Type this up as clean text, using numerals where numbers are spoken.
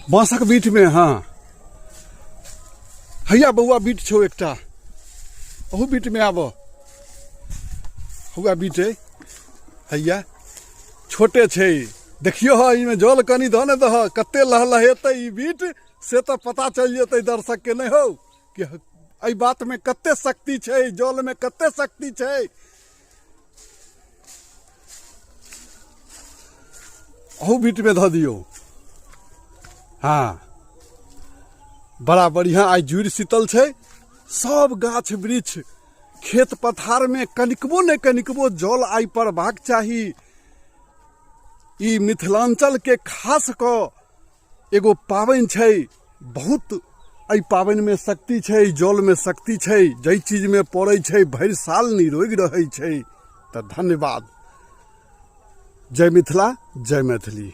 बाँसक बीटमे। हँ, हैया बौआ, बीट छौ एकटा, अहू बीटमे आब। हौआ बीट अइ, हैया छोटे छै। देखियो ह, एहिमे जल कनि दऽ ने दह, कते लहलहेतै ई बीट से तऽ पता चलि जेतै दर्शकके, नहि हौ, कि एहि बातमे कते शक्ति छै, जलमे कते शक्ति छै। अहू बीटमे धऽ दियौ। हँ, बड़ा बढ़िआँ। आइ जुड़ि शीतल छै। सब गाछ वृक्ष, खेत पथारमे कनिकबो ने कनिकबो जल आइ पड़बाक चाही। ई मिथिलाञ्चलके खास कऽ एगो पाबनि छै। बहुत एहि पाबनिमे शक्ति छै, जलमे शक्ति छै। जाहि चीजमे पड़ै छै, भरि साल निरोग रहै छै। तऽ धन्यवाद। जय मिथिला, जय मैथिली।